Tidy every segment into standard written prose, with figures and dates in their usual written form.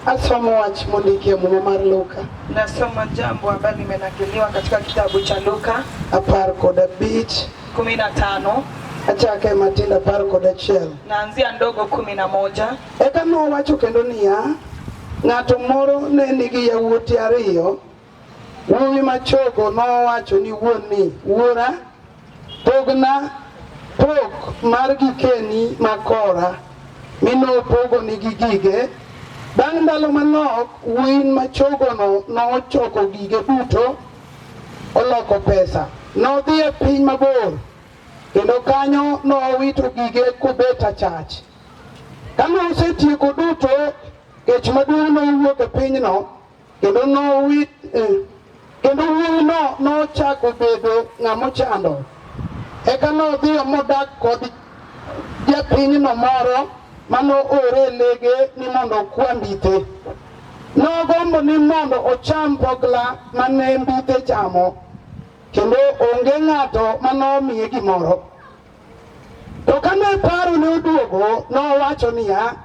Asomo wach mondiki e Muma mar Luka Nasoma jambo ambalo limenakiliwa katika kitabu cha Luka 15 15 achake matindo 11. Naanzia ndogo 11. Eka nowacho kendo niya, ng'ato moro ne nigi yawuote ariyo. Wuowi machogo nowacho ni wuon ni, wuora, pogna pok mar gikeni makora, mi nopogo nigi gige. Bang' ndalo manok, wuowi machogono nochoko gige duto, oloko pesa. Nodhi e piny mabor, kendo kanyo nowito gige kobet achach. Kane osetieko duto, kech maduong' nowuok e pinyno, kendo nowit kendo wuowino nochako bedo ng'ama ochando. Eka nodhiyo modak kod japinyno moro mane oore e lege ni mondo okwa mbithe. Nogombo ni mondo ocham pokla mane mbithe chamo, kendo onge ng'ato manomiye gimoro. To kane paro ne oduogo, nowacho niya,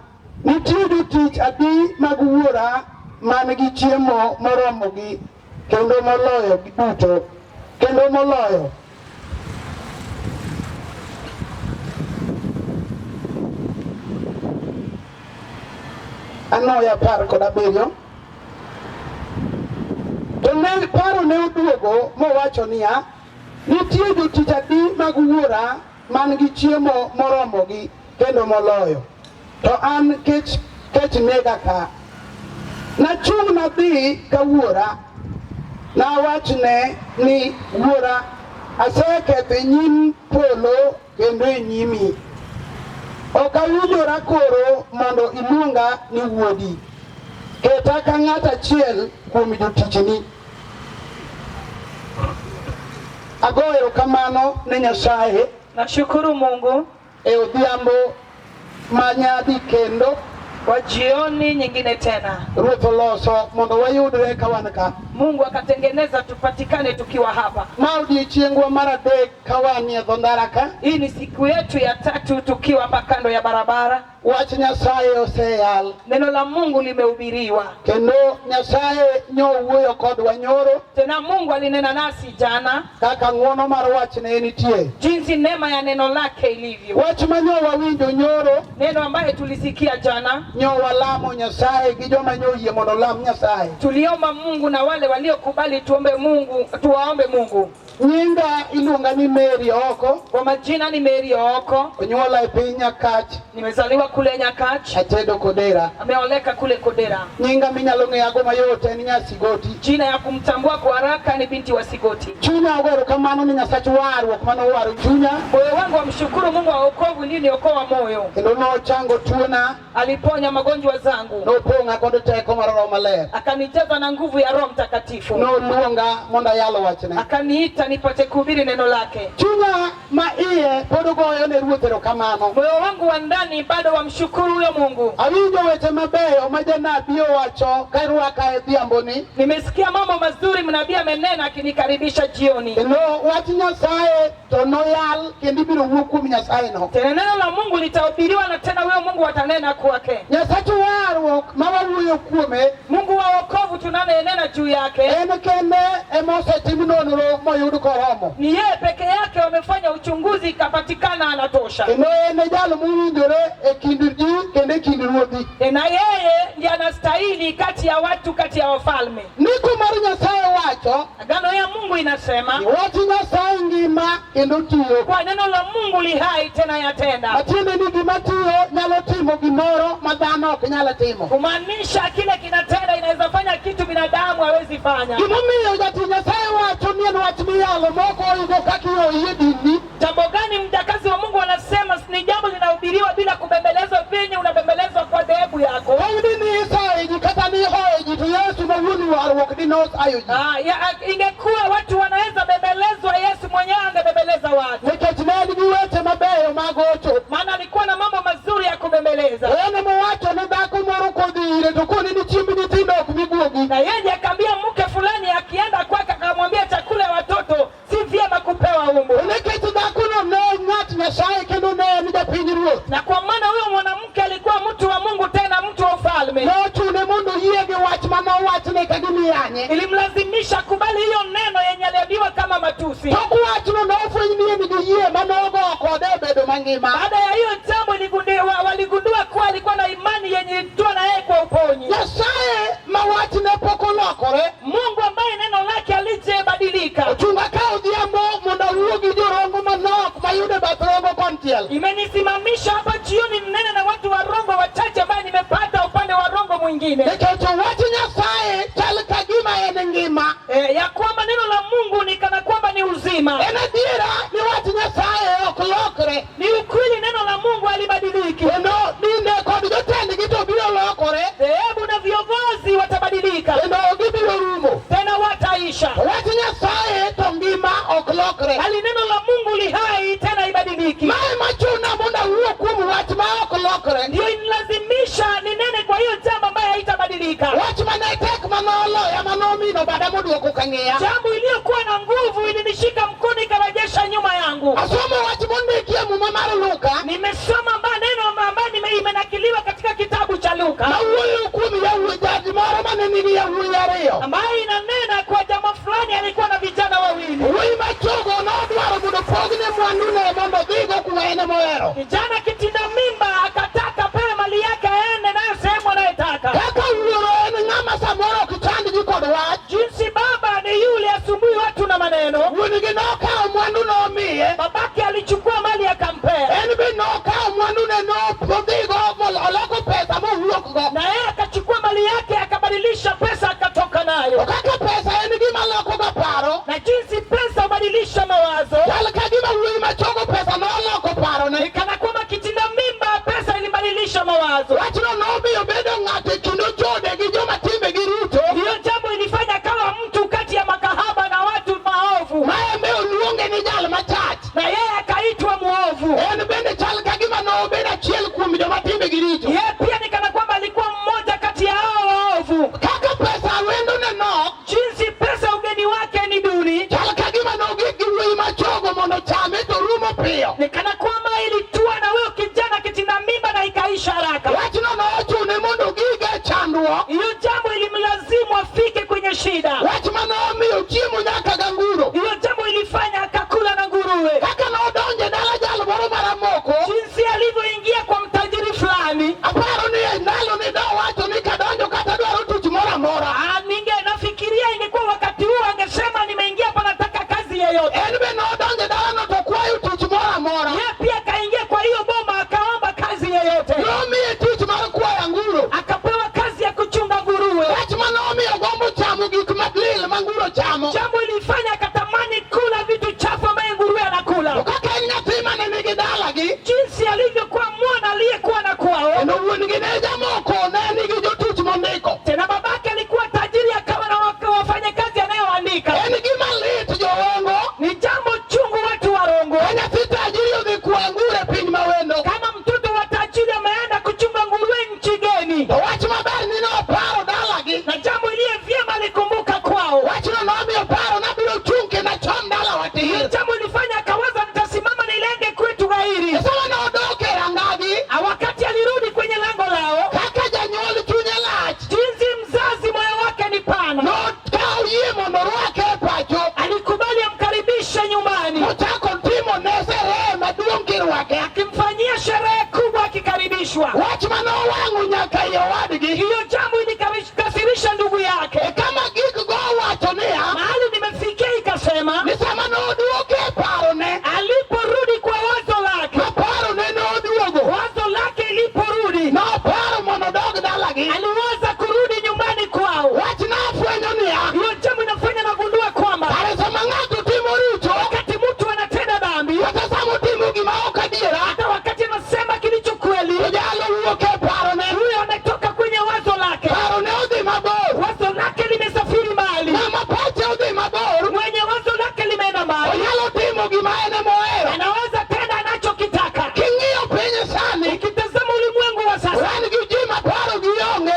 nitie jotich adi mag wuora man gi chiemo moromogi kendo moloyo duto, kendo moloyo. Anoyo 17. To ne paro ne oduogo mowacho niya, nitie jotich adi mag wuora man gi chiemo moromogi kendo moloyo, to an kech kech nega ka. Nachung' nadhi ka wuora, nawachne ni wuora, aseketho e nyim polo kendo e nyimi. Ok awinjora koro mondo iluonga ni wuodi. Keta ka ng'at achiel kuom jotichni. Ago erokamano ne Nyasaye. Nashukuru Mungu e odhiambo ma nyadi kendo kwa jioni nyingine tena. Ruoth oloso mondo wayudre ka wan ka. Mungu akatengeneza tupatikane tukiwa hapa. Ma odiechiengwa mar adek ka wanie dho ndara ka. Hii ni siku yetu ya tatu tukiwa hapa kando ya barabara. Wach Nyasaye oseyal. Neno la Mungu limehubiriwa. Kendo Nyasaye nyowuoyo kodwa nyoro. Tena Mungu alinena nasi jana. Kaka ng'wono mar wachne nitie. Jinsi neema ya neno lake ilivyo. Wach ma nyo wawinjo nyoro. Neno ambaye tulisikia jana. Nyo walamo Nyasaye gi joma nyo oyie mondo olam Nyasaye. Tuliomba Mungu na wale waliokubali tuombe Mungu, tuwaombe Mungu. Nyinga iluonga ni Mary Ooko. Kwa majina ni Mary Ooko. Onyuola e piny Nyakach. Nimezaliwa kule Nyakach. Atedo Kodera. Ameoleka kule Kodera. Nyinga minyalo ng'eyago mayot en Nyasigoti. Jina ya kumtambua kwa haraka ni binti wa Sigoti. Chunya ogo erokamano ni Nyasach warruok mane owaro chunya. Moyo wangu wamshukuru Mungu wa wokovu niliokoa moyo. Kendo nochango tuona. Aliponya magonjwa zangu. Nopong'a kod teko mar Roho Maler. Akanijaza na nguvu ya Roho Mtakatifu. Noluonga mondo ayal wachne. Akaniita nipate kuhubiri neno lake. Chunya ma iye pod goyo ne Ruoth erokamano. Moyo wangu wa ndani bado wamshukuru huyo Mungu. Awinjo weche mabeyo ma janabi owacho ka irwaka e dhiamboni. Nimesikia mambo mazuri mnabii amenena akinikaribisha jioni. Kendo wach Nyasaye to noyal kendo ibiro wuo kuom Nyasaye no. Tena neno la Mungu litahubiriwa na tena huyo Mungu atanena kwake. Nyasach warruok ma wawuoyo kuome, Mungu wa wokovu tunanenena juu yake, en kende ema osetim nonro moyud koromo. Ni yeye peke yake wamefanya uchunguzi ikapatikana anatosha. Kendo en e jal mowinjore e kind ji kendo e kind ruodhi. Tena yeye ndiye anastahili kati ya watu, kati ya wafalme. Ndiko mar Nyasaye wacho, Agano ya Mungu inasema, wach Nyasaye ngima kendo tiyo. Kwa neno la Mungu li hai tena yatenda. Matiende ni gima tiyo nyalo timo gimoro ma dhano ok nyal timo. Kumaanisha kile kinatenda inaweza fanya kitu binadamu hawezi fanya. Gimomiyo jatich Nyasaye wacho ni en wach miyalo mok oingo kaka iyoyie dini. Jambo gani mjakazi wa Mungu anasema ni jambo linahubiriwa bila kubembelezwa venye unabembelezwa kwa dhehebu yako. Ok dini isayo ji kata ni ihoyo ji to Yesu ma wuon warruok dine osayo ji. Ingekuwa watu wanaweza bembelezwa, Yesu mwenyewe angebembeleza watu. Nikech ne en gi weche mabeyo mag hocho. Maana alikuwa na mambo mazuri ya kubembeleza. En emowacho ne dhako moro kodhi ire to koni ni chiemb nyithindo ok mi guogi. Na yeye akaambia mke fulani akienda kwake akamwambia chakula ya watoto si vyema kupewa umbu. Nikech dhakono ne ng'at Nyasaye kendo ne en japiny ruoth. Na kwa maana huyo mwanamke alikuwa mtu wa Mungu tena mtu wa ufalme. Nochune mondo yanye. Ilimlazimisha kubali hiyo neno yenye aliambiwa kama matusi. Tok wachno nofweny ni en gi yie manogo kode obedo mangima. Baada ya hiyo jambo waligundua kuwa alikuwa na imani yenye ilitoa na yeye kwa uponyi. Nyasaye ma wachne pok olokore. Mungu ambaye neno lake halijabadilika. Ochunga ka odhiambo mondo awuo gi jorongo manok mayudo e bath Rongo konchiel. Imenisimamisha hapa jioni mnene na watu wa Rongo wachache ambaye nimepata upande wa Rongo mwingine. Nikech wach Nyasaye chal ka gima en ngima. Ya kwamba neno la Mungu ni kana kwamba ni uzima. En adiera ni wach Nyasaye ok lokre. Ni ukweli neno la Mungu halibadiliki. Kendo dinde kod jotendgi to biro lokore. Dhehebu na viongozi watabadilika. Kendo gibiro rumo. Tena wataisha. To wach Nyasaye to ngima ok lokre. Bali neno la Mungu li hai tena ibadiliki. Mae machuna mondo awuo kuom wach ma ok lokre. Ndio inilazimisha ninene kwa hiyo jambo ambayo haitabadilika. Wach mane tek manoloya manomino bada moduoko kang'iya. Jambo iliyokuwa na nguvu ilinishika mkono ikarejesha nyuma yangu. Asomo wach mondiki e Muma mar Luka. Nimesoma maneno ambayo imenakiliwa katika kitabu cha Luka. Mawuoyo kuom yawuoyi jaji moro mane nigi yawuoyi ariyo. Ambayo inanena kwa jamaa fulani alikuwa na vijana wawili. Wuoyi machogo nodwaro mondo pogne mwandune mondo odhigo kuma en emohero. Kijana kitinda mimba akataka pewe mali yake aende nayo sehemu anayotaka. Kaka wuoro en ng'ama samoro ok chand ji kod wach. Jinsi baba ni yule asumbui watu na maneno. Wuon-gi nokawo mwandu nomiye. Babake alichukua mali akampea. En be nokawo mwandune nodhigo oloko pesa mowuokgo. Na yeye akachukua mali yake akabadilisha pesa akatoka nayo. To kaka pesa en gima loko ga paro. Na jinsi pesa hubadilisha mawazo. Chal ka gima wuoyi machogo pesa noloko parone. Kana kwamba kitinda mimba pesa ilibadilisha mawazo. Wachno nomiyo bedo ng'ato e kind ochode gi joma timbegi richo. Hiyo jambo ilifanya kama mtu kati ya makahaba na watu maovu. Ma en be oluonge ni jal machach. Na yeye akaitwa muovu. En bende chal ka gima nobedo achiel kuom joma timbegi richo. Yeye pia ni kana kwamba alikuwa mmoja kati ya hao waovu. Kaka pesa wendone nok. Jinsi pesa ugeni wake ni duni. Chal ka gima nogik gi wuoyi machogo mondo chame to rumo piyo. Ni kana kwamba ilitua na huyo kijana kitinda mimba na ikaisha haraka. Wachno nochune mondo ogige e chandruok. Hiyo jambo ilimlazimu afike kwenye shida. Wach manomiyo chiemo nyaka ganguro. Hiyo jambo ilifanya akakula na nguruwe. Kaka nodonjo e dala jal moro maramoko. Jinsi alivyoingia kwa mtajiri fulani. Aparo ni e ndalo ni dowacho ni kadonjo kata dwaro tich moro amora. Nafikiria ingekuwa wakati huo angesema nimeingia hapa nataka kazi yeyote. En be nodonjo e dalano to kwayo tich moro amora. Yeye pia akaingia kwa hiyo boma akaomba kazi yeyote. Nomiye tich mar kwayo anguro. Akapewa kazi ya kuchunga nguruwe. Wach manomiyo gombo chamo gik malil ma nguro chamo. Jambo ilifanya akatamani kula vitu chafu ambaye nguruwe anakula. To kaka en nyathi mane nigi dalagi. Jinsi alivyokuwa mwana aliyekuwa na kwao. Kendo wuon-gi ne jamoko ne nigi jotich mondiko. Tena babake alikuwa tajiri akawa na wafanyakazi anayoandika. En gima lit jorongo. Ni jambo chungu watu wa Rongo. Ka nyathi tajiri odhi kwayo anguro e piny mawendo. Kama mtoto wa tajiri ameenda kuchunga nguruwe nchi geni. To wach maber ni noparo dalagi. Na jambo iliyo vyema alikumbuka kwao. Wachno nomiyo paro nabiro chung' kendo achom dalawa tir. Jambo ilifanya akawaza nitasimama nilenge kwetu ghairi. E sama nodok e rangagi. Wakati alirudi kwenye lango lao. Kaka janyuol chunye lach. Jinsi mzazi moyo wake ni pana. Nokawo yie mondo orwake e pacho. Alikubali amkaribishe nyumbani. Mochako timo ne sherehe maduong' kirwake. Akimfanyia sherehe kubwa akikaribishwa. Wach manowang'o nyaka i owadgi. Hiyo jambo ilikasirisha ndugu yake. E kama gik go owacho niya. Mahali nimefikia ikasema. Ni sama noduoke e parone. Aliporudi kwa wazo lake. Ma parone noduogo. Wazo lake iliporudi. Noparo mondo odog dalagi. Aliwaza kurudi nyumbani kwao. Wach nafwenyo niya. Hiyo jambo inafanya nagundua kwamba. Kare sama ng'ato timo richo. Wakati mtu anatenda dhambi. Kata sama otimo gima ok adiera. Hata wakati anasema kilicho kweli. To jalo wuok e parone. Huyo ametoka kwenye wazo lake. Parone odhi mabor. Wazo lake limesafiri mbali. Ng'ama pache odhi mabor. Mwenye wazo lake limeenda mbali. Onyalo timo gima en emohero. Anaweza tenda anachokitaka. King'iyo piny sani. Ukitazama ulimwengu wa sasa. Wan gi ji ma paro gi onge.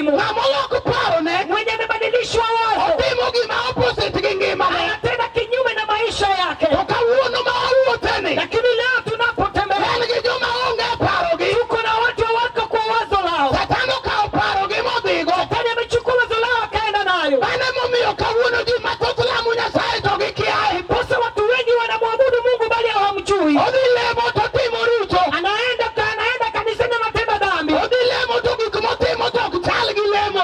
muhimu. Ng'ama olok parone Mwenye amebadilishwa wazo otimo gima opposite gi ngimane. Anatenda kinyume na maisha yake. To kawuono ma wawuotheni, Lakini leo tunapotembea, en gi joma onge parogi. Tuko na watu wako kwa wazo lao. Satan okawo parogi modhigo. Shetani amechukua wazo lao akaenda nayo. Mano emomiyo kawuono ji mathoth lamo Nyasaye to gikiaye. Ndiposa watu wengi wanamwabudu Mungu bali hawamjui. Odhi lemo to timo richo. Anaenda kanisani, anatenda dhambi. Odhi lemo to gik motimo to ok chal gi lemo.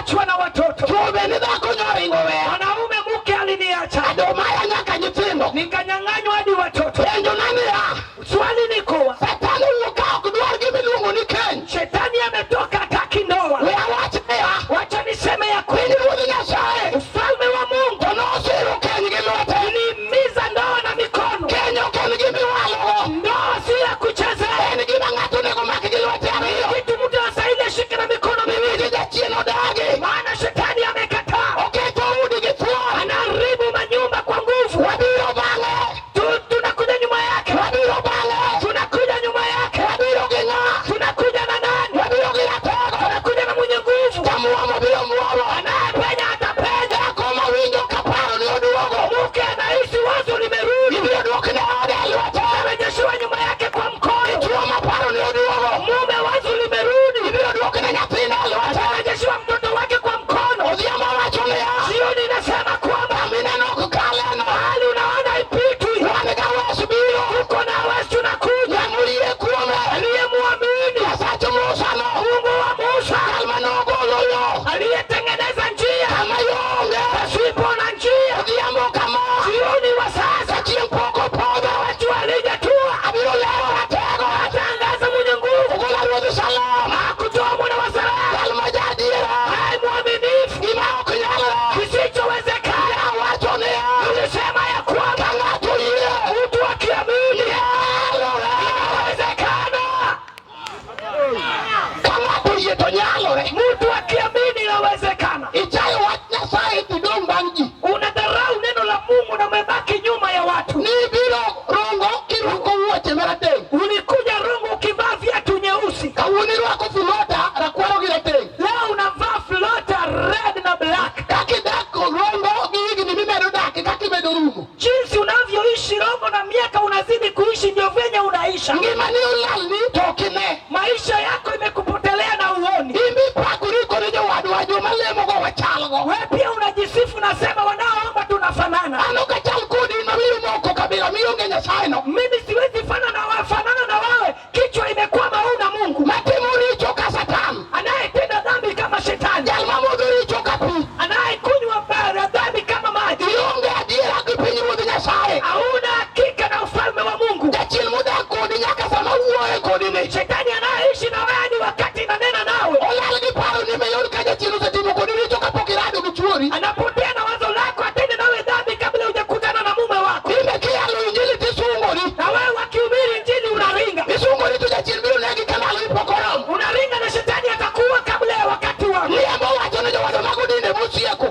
Niliachwa na watoto. Chwo be ni dhako nyoringo weya. Mwanaume mke aliniacha. Adomaya nyaka nyithindo. Nikanyang'anywa hadi watoto. Penjo na niya. Swali ni kuwa Satan owuok ka ok dwar gima iluongo ni keny. Shetani ametoka hataki ndoa. We awach niya. Wacha niseme ya kweli, Pinyruodh Nyasaye. Ufalme wa Mungu To nosiro keny gi lwete. ulihimiza ndoa na mikono. Keny ok en gima iwalogo. Ndoa si ya kuchezea, En gima ng'ato onego mak gi lwete ariyo. kitu mtu anastahili ashike na mikono miwili, Nikech jachien odagi. Maana shetani amekataa. Oketho udi gi thuon. Anaharibu manyumba kwa nguvu. Wabiro bang'e. Tunakuja nyuma yake, Wabiro bang'e. Tunakuja nyuma yake. Wabiro gi ng'a? Tunakuja na nani? Wabiro gi ratego. Tunakuja na mwenye nguvu. Jamuomo biro muomo. Anayepenya atapenya. Dhako mawinjo kaparo ni oduogo. Mke anahisi wazo limerudi, Ibiro duokne ode e lwete. amerejeshiwa nyuma yake kwa mkono. Dichuo maparo ni oduogo. Mume wazo limerudi, Ibiro duokne nyathine e lwete. atarejeshiwa mtoto wake kwa mkono. Odhiambo wacho niya. Jioni inasema kwamba Mineno ok kaleno. Mahali unaona ipitwi, Wan ga wes biro. Tuko na wes tunakuja. Ng'amoyie kuome. Aliyemwamini Nyasach Musa no. Mungu wa Musa Jal manogolo yo. Aliyetengeneza njia Kama yo onge. Pasipo na njia. Odhiambo kama. Jioni wa sasa Ka chieng' pok opodho. Watu walijatua. Abiro lero ratego. Atangaza mwenye nguvu. Ogola ruodh Shalom. Hakutoa mwana wa Sara. Jal ma jaadiera. Hai mwaminifu. Gima ok nyalre. Kisichowezekana. Awacho niya. Nilisema ya kwamba Ka ng'ato oyie. Mtu akiamini Nyalore. Inawezekana. Ka ng'ato oyie to nyalore. Mtu akiamini inawezekana. Ichayo wach Nyasaye tidong' bang' ji. Unadharau neno la Mungu na umebaki nyuma ya watu. Nibiro Rongo kirwako wuoche marateng'. Ulikuja Rongo ukivaa viatu nyeusi. Kawuono irwako fulota rakwaro gi rateng'. Leo unavaa flota red na black. Kaka idak Rongo gi higni mimedo dak e kaka imedo rumo. Jinsi unavyoishi Rongo na miaka unazidi kuishi ndio venye unaisha. Ngimani olalni to ok ine. Maisha yako imekupotelea na uoni. In be ipakori kod jowadwa joma lemogo wachalgo. Wewe pia unajisifu nasema wanaoomba tunafanana. An ok achal kodi ma wiyi omoko kabila mionge Nyasaye no. Mimi siwezi fana na wewe, fanana na wewe. Kichwa imekwama huna Mungu. Matimo richo ka Satan. Anayetenda dhambi kama shetani. Jal mamodho richo ka pi. Anayekunywa dhambi kama maji. Ionge adiera gi pinyruodh Nyasaye. Hauna hakika na ufalme wa Mungu. Jachien modak kodi nyaka sama wuoye kodi ni. Shetani anayeishi na wewe hadi wakati nanena nawe. Olal gi paro ni meyud ka jachien osetimo kodi richo kapok irado gi chuori. Anapotea na wazo lako atende nawe dhambi kabla hujakutana na mume wako. Tinde kiyalo injili tisungori. Na wewe wakihubiri injili unaringa. Isungori to jachien biro negi ka ndalo pok oromo. Unaringa na shetani atakuwa kabla ya wakati wako. Riambo wacho ne jowadwa mago dinde mosieko.